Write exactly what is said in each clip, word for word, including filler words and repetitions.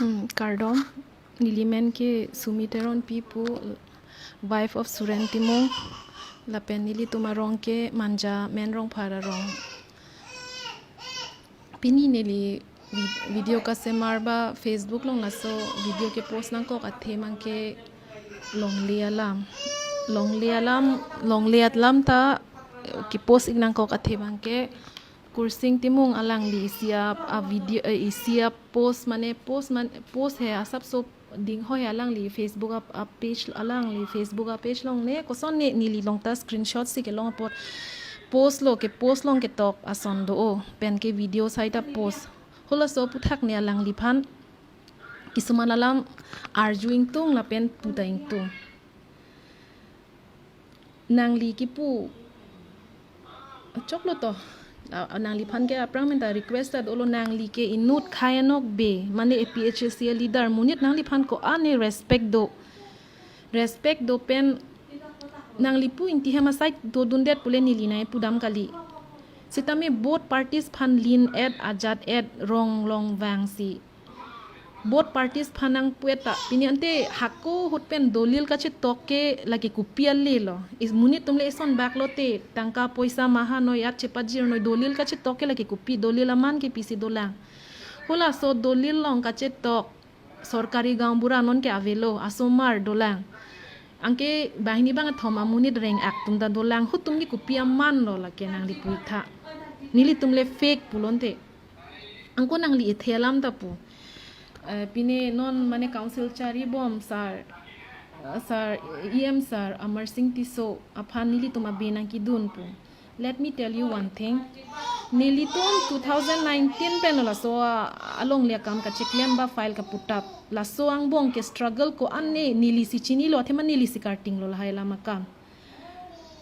Hmm, kardom, neli men ke Sumi Teronpi pu, wife of Suren Timung, lapen nelitum arong ke Manja, Menrongphar arong. Pini neli vi-, video kasemar ba Facebook along laso video ke post nangkok athe abang ke longle alam. Longle alam, longle alam ta ke post ik nangkok athe abang ke Kursing Timung alangli isi a, a video, eh, isi a post mane post man, post he asapso dinghoi alangli Facebook a, a page, alangli Facebook a page along ne koson ne neli along ta screenshot si kelong apot post lo, ke post along ketok ason do o, pen ke video sai ta post. Halaso aputhak ne alangliphan kisuman alam arju ingtung lapen puta ingtung. Nangli kipu choklo to. A, a, nangliphan ke aphrang men ta request ta dolo, nangli ke inut khai anok be, mane A P H L C a leader monit nangliphan ko-an ne respect do. Respect do pen nangli pu Ingti hem asai dodundet pule neli nai pudam kali. Sitame both parties aphan lin et ajat et rong long vangsi both parties aphan nangpu et ta. Pini ante hako ahut pen dolil kachetok ke lake kopi ale lo. Is monit atum le ison bak lote tangka poisa maha noi at chepajir noi, dolil kachetok ke lake kopi, dolil aman ke pisi dolang. Halaso dolil along kachetok sorkari gaonbura non ke avelo, asomar dolang. Anke banghini bangkethom amonit reng-ak atum ta dolang, halatum ke kopi aman lo lake nangli pu ik tha. Nelitum le fake pulo ante. Anke nangli ethe alam ta pu. Eh, pine non mane council chari bom sir, eh, sir, E M sir, Amarsing Tisso aphan nelitum abe nangkedun pu. Let me tell you one thing. Nelitum two thousand nineteen pen laso a, alongle akam kacheklem ba file kaputap. Laso angbong ke struggle ko-an ne neli si chinilo, athema neli si karting lo lahai alam akam.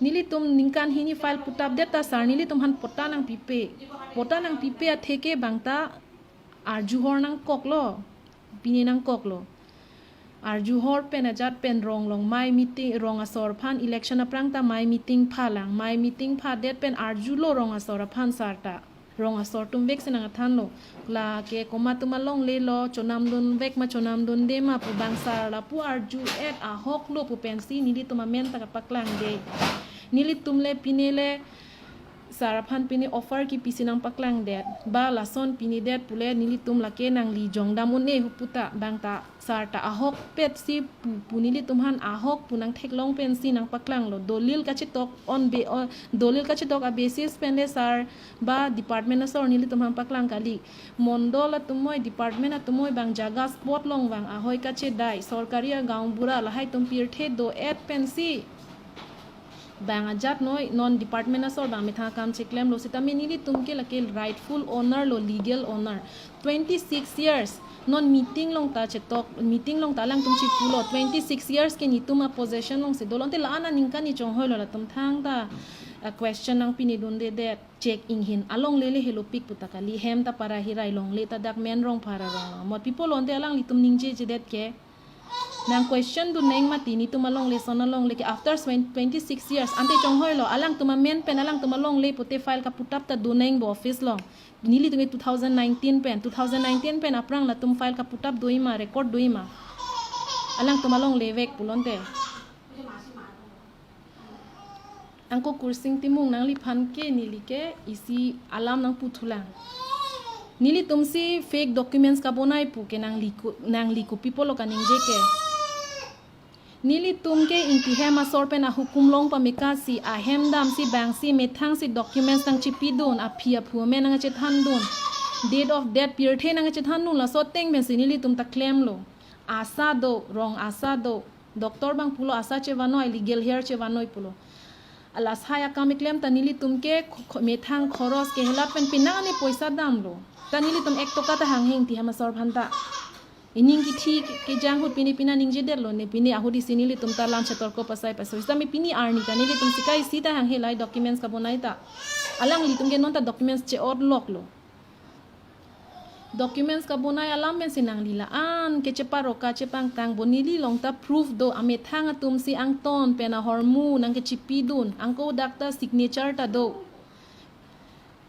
Nelitum ningkan hini file putapdet ta sir nelitum aphan pota nangpipe. Pota nangpipe athe ke bang ta arju hor nangkoklo. Pine nangkoklo. Arju hor pen ajat pen rong long mai meeting, rong asor aphan election aphrang ta mai meeting phalang. Mai meeting phadet pen arjulo rong asor aphan sir ta. Rong asor atum vek si nangthanlo. Lake komat atum alongle lo, chonamdun vek ma chonamdunde ma pu bang sir lapu arju et ahok lo pu pensi nelitum amen ta kapaklangde. Nelitum le pine le sir aphan pine offer kipi si nangpaklangdet. Ba lason pine det pule nelitum lake nangli jongdam un-e pu ta bang ta sir ta ahokpet si pu, pu nelitum aphan ahok pu nangtheklong pensi nangpaklanglo. Dolil kachetok on be, on, dolil kachetok a basis pen le sir ba department asor nelitum aphan paklang kali. Mondol atum moi, department atum moi bang jaga spot along vang ahoi kachedai, sorkari agaonbura lahai atum pirthe do et pensi bang ajat noi, non department asor bang methang akam cheklemlo, sitame nelitum ke lake rightful owner lo, legal owner. Twenty-six years non meeting along ta chetok, meeting along ta alangtum chepulo, twenty-six years ke netum a possession along si dolo, ante la-an aningkan ni chonghoi lo, latum thangta, ah, question nangpinedundedet, check inghin alongle le helopik pu ta kali, hem ta Para Hirai alongle ta dak Menrongphar arong lo. Mot pipulo ante alanglitum ningjejedet ke. Nang question dunnang mati, netum alongle, son alongle ke after twenty-six years ante chonghoi lo, alangtum amen pen alangtum alongle pute file kaputap ta dunnang bo office along. Nelitum ke two thousand nineteen pen, two thousand nineteen pen aphrang latum file kaputap do-i ma, record do-i ma. Alangtum alongle vek pulo ante. Anke Kursing Timung, nangliphan ke neli ke isi alam nangputhulang. Nelitum si fake documents kabonai pu ke nangli ko, nangli kopi pulo kaningje ke. Nelitum ke Ingti hem asor pen ahukum long pameka si ahem dam si bang si methang si documents nangchipidun, aphi aphu amen nangchethandun, date of death pirthe nangchethandun, laso ateng pensi nelitum ta klemlo. ASHA do, rong ASHA do, doctor bang pulo ASHA chevanoi, legal hair chevanoi pulo. Alas hai akam keklem ta nelitum ke kho-, kho-, methang khoros ke helat pen penang ani poisa damlo. Ta nelitum ek toka ta hanghe Ingti hem asor aphan ta. Ining kithi ke, kejang ahut pine pine ningjedetlo, ne pine ahut isi nelitum ta lam chetor ko pasai pasai. Sitame pine arni ta nelitum sikai isi ta hanghe lahai documents kabonai ta. Alanglitum ke non ta documents che-otloklo. Documents kabonai alam pensi nangli la-an ke cheparoka chepangtang bo, neli along ta proof do, amethang atum si angton pen ahormu nangkechipidun, anke dak ta signature ta do.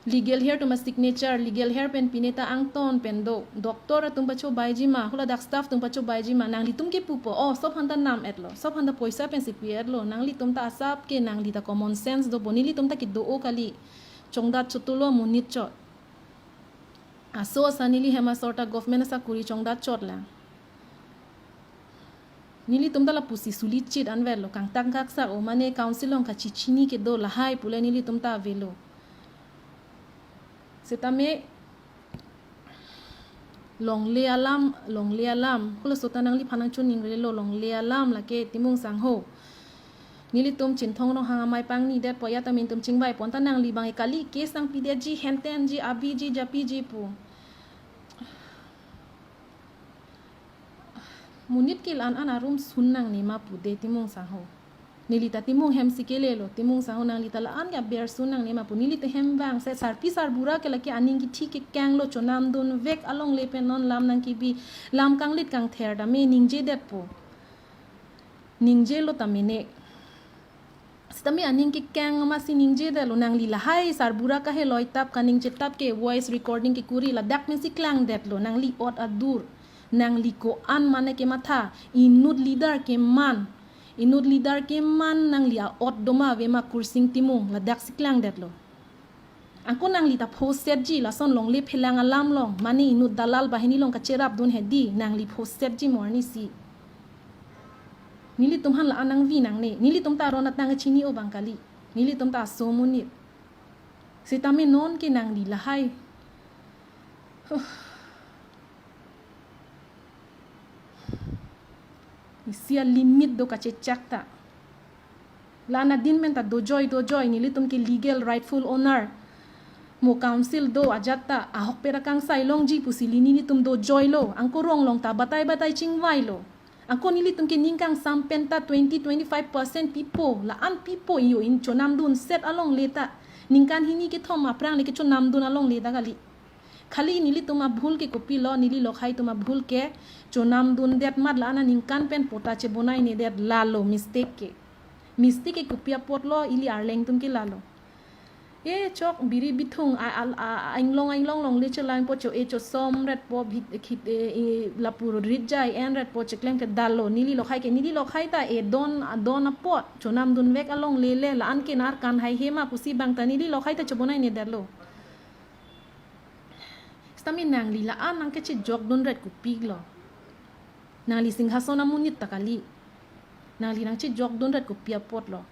Legal hair atum a-signature, legal hair pen pine ta angton pen do. Doctor atum pachobaiji ma, hula dak staff atum pachobaiji ma, nanglitum ke pupo, oh, sob aphan ta nam-etlo, sob aphan ta poisa pensi pi-etlo, nanglitum ta asap ke nangli ta common sense dopo, nelitum ta kedo-o kali, chongdat chotlo monit chot. Aso asa neli hem asor ta government asakuri chongdat chotlang. Nelitum ta lapusi sulichit anvetlo, kangtang kaksak o mane council along kachechini kedo lahai pule nelitum ta avelo. Setame longle alam, longle alam, hula sota nangliphan nangchoningri lo, longle alam lake Timung sangho. Nelitum Chinthong Ronghang amei pangni detpo, ya ta mintum chingvai pon ta nangli abang e kali case nangpidetji, hentenji, abiji, japiji pu. Monit ke la-an an arum sun nangne ma pu de Timung sangho. Neli ta Timung hem si kelelo, Timung sangho nangli ta la-an ke aber sun nangne ma pu. Neli ta hem vangse sarpi sarbura ke lake aning kithi kekanglo, chonamdunvek alongle pen non lam nangkebi, lam kanglit kangther tame ningjedetpo. Ningjelo tame ne. Setame aning kekang amatsi ningjedetlo, nangli lahai sarbura kaheloi tap kaningje tap ke voice recording kekuri ladak pensi klangdetlo, nangli ot adur. Nangli ko-an mane kematha, inut leader keman. Inut leader keman nangli a-ot doma ave ma Kursing Timung, ladaksi klangdetlo. Angko nangli ta phosetji lason longle phelang alam along, mane inut dalal banghini along kacherapdun hedi, nangli phosetji mo arnisi. Nelitum aphan la-an nangvi nangne, nelitum ta aron atang chini-o abang kali, nelitum ta aso monit. Setame non ke nangli lahai. Huh. Isi a-limit do kachechak ta. La-an adin pen ta dojoi dojoi, nelitum ke legal rightful owner. Mo council do ajat ta, ahokpet akangsai longji pusi ili nelitum dojoilo. Angko rong along ta batai batai chingvailo. Angko nelitum ke ning kangsam pen ta twenty, twenty-five percent pipo, la-an pipo iyo, in chonamdunset alongle ta. Ningkan hini kethom aphrang le ke chonamdun alongle ta kali. Khali nelitum abhul ke kopilo, neli lokhai atum abhul ke chonamdundet mat la-an aningkan pen patta chebonainedet, lalo mistake ke. Mistake ke kopi apotlo, ili arleng atum ke lalo. E chok biri bithung a, a, a, a, inglong inglong longle chelang po, cho-e chosomret po, bhit khit e, e, lapu ritjai enret po, cheklem ke dalo, neli lokhai ke, neli lokhai ta e don, don apot, chonamdunvek alongle le, la-an ke nar kan haihe ma pusi abang ta neli lokhai ta chebonainedetlo. Setame nangli la-an nangkechejokdunret kopilo. Nangli Singhason amonit ta kali. Nangli nangchejokdunret kopi apotlo.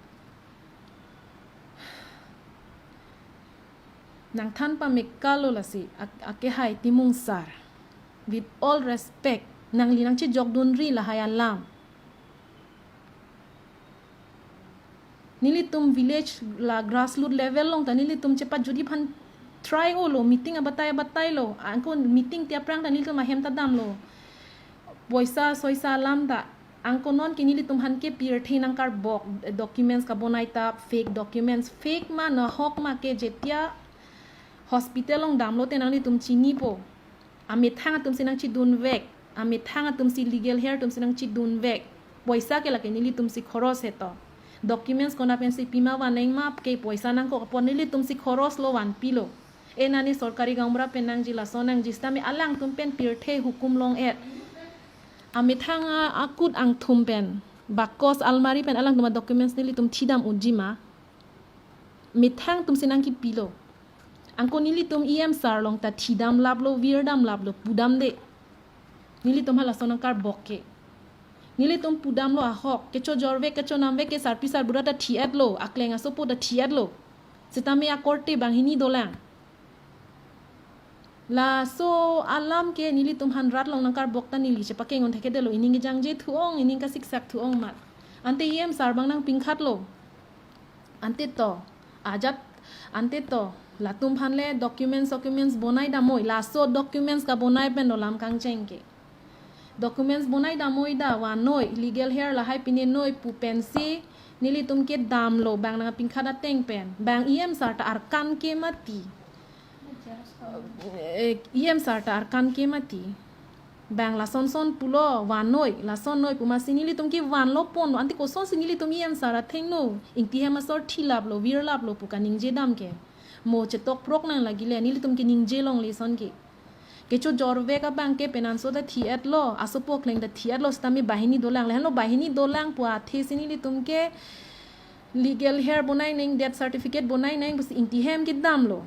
Nangthan pamekalo lasi, ak-, akehai Timung sar. With all respect, nangli nangchejokdunri lahai alam. Nelitum village la grassroot level along ta nelitum chepajut-i aphan try-olo, meeting abatai abatai lo. Angko meeting ti aphrang ta nelitum ahem ta damlo. Poisa soisa alam ta. Angko non ke nelitum aphan ke pirthe nangkarbok, documents kabonai ta fake documents, fake ma nahok ma ke, jetia hospital along damlote nanglitum chinipo. Amethang atumsi nangchedunvek, amethang atumsi legal hair atumsi nangchedunvek. Poisa ke lake nelitumsi khoros heto. Documents konat pensi pima van nangma ke poisa nangkok apot nelitumsi khoroslo vanpilo. E nane sorkari gaonbura pen nangji lason nangji setame alangtum pen pirthe hukum long-et. Amethang a-, akut angthum pen, bakos almari pen alangtum a-documents nelitum thidam unji ma. Methang atumsi nangkipilo. Angko nelitum E M sar along ta thidamlaplo, virdamlaplo, pudamde. Nelitum halason nangkarbok ke. Nelitum pudamlo ahok, kechojorvek, kechonamvek ke sarpi sarbura ta thi-etlo, akleng asopo ta thi-etlo. Setame akorte banghini dolang. Laso alam ke nelitum aphan rat along nangkarbok ta neli chepakeng un thekthedetlo, ining kejangje thu-ong, ining kasiksak thu-ong mat. Ante E M sar abang nangpingkhatlo. Ante to, ajat, ante to, latum aphan le documents, documents bonai damnoi, laso documents kabonai pen dolam kangcheng ke. Documents bonai damnoi da, vannoi, legal hair lahai pinenoi pu pensi nelitum ke damlo, bang nangpingkhat ateng pen. Bang E M sar ta arkan ke mati. Eh, E M sar ta arkan ke mati. Bang lason son pulo, vannoi, lason noi pu amatsi nelitum ke vanlo ponlo, ante kosonsi nelitum E M sar athengno, Ingti hem asor thilaplo, virlaplo pu kaningje dam ke. Mo chetok prok nang lagi le, nelitum ke ningje longle ason ke. Kechojor vek abang ke penanso ta thi-et lo, asopo akleng ta thi-et lo, sitame banghini dolang le. Hano banghini dolang pu athe si nelitum ke legal heir bonai nang, death certificate bonai nang pusi ingti hem ke damlo.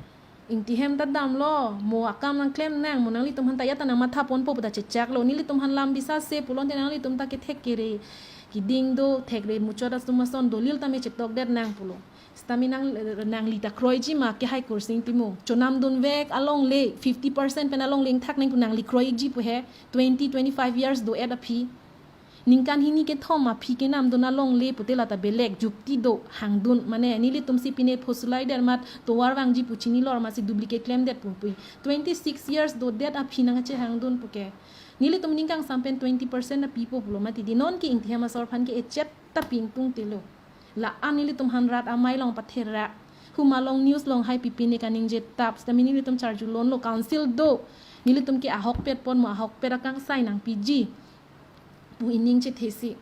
Ingti hem ta damlo, mo akam nangklem nang, mo nanglitum aphan ta ya ta nangmatha ponpo pu ta chechaklo. Nelitum aphan lam bisa se pulote nanglitum ta kethek kere kiding do, thekre muchot atum ason dolil tame chetokdet nang pulo. Sitame nang, nangli ta kroiji ma ke High Court sing timo. Chonamdun vek alongle, fifty percent pen alongle ingthak nang pu nangli kroiji pu he, twenty, twenty-five years do-et aphi. Ningkan hini kethom aphi kenamdun alongle pute la ta belek jukti do, hangdun mane nelitum si pine phosulai der mat tovar vangji pu chinilor masi duplicate klemdet pumpui. Twenty-six years do-det aphi nang chehangdun pu ke. Nelitum ning kangsam pen twenty percent na pipo pulo mati di, non ke ingti hem asor aphan ke echet ta pingtung telo. La-an nelitum aphan rat amei along patherak. Huma along news along hai pipi ne kaningje tap. Sitame nelitum charjulonlo, council do. Nelitum ke ahokpet pon mo ahokpet akangsai nangpiji pu ining chethe si.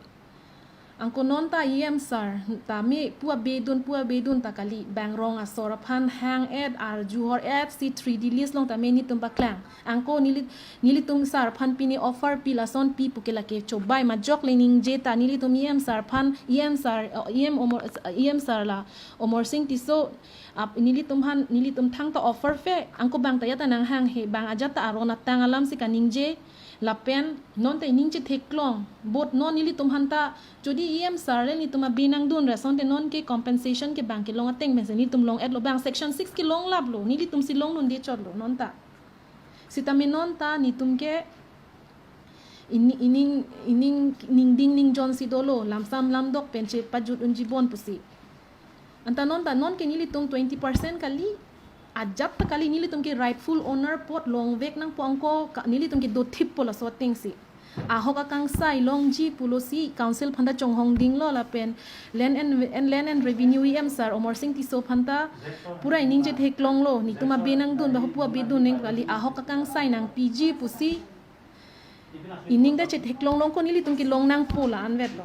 Angko non ta E M sir tame pu abedun pu abedun ta kali, bang rong asor aphan hang-et arjuhor-et si three D list along tame nelitum paklang. Angko neli, nelitum sir aphan pine offer pi lason pi pu ke lake chobai majok le ningje ta nelitum E M sir aphan, E M sir, eh, E M Omor, E M sir la Amarsing Tisso ap nelitum aphan, nelitum thangta offer fe, angko bang ta ya ta nanghang he, bang ajat ta aron atang alam si kaningje. Lapen non ta ining chetheklong, bot non nelitum aphan ta jodi E M sir le nelitum abe nangdun ra asonte non ke compensation ke bang kelong ateng pensi nelitum long-et lo, bang section six kelong laplo, nelitum si longdunde chotlo non ta. Sitame non ta nelitum ke ini-, ining, ining ningding ningjon si dolo, lamsam lamdok pen chepajut unji bon pusi. Anta non ta non ke nelitum twenty percent kali, ajat ta kali, nelitum ke rightful owner apot longvek nangpo, angko ka-, nelitum ke dothippo laso ateng si. Ahok akangsai longji pulo si council aphan ta chonghongdinglo lapen Land and, and Land and Revenue E M sir Amarsing Tisso aphan ta pura ining chetheklonglo, nelitum abe nangdun ba hupu abedun nang kali, ahok akangsai nangpiji pusi. Ining ta chetheklonglong ko nelitum kelong nangpo la-anvet lo.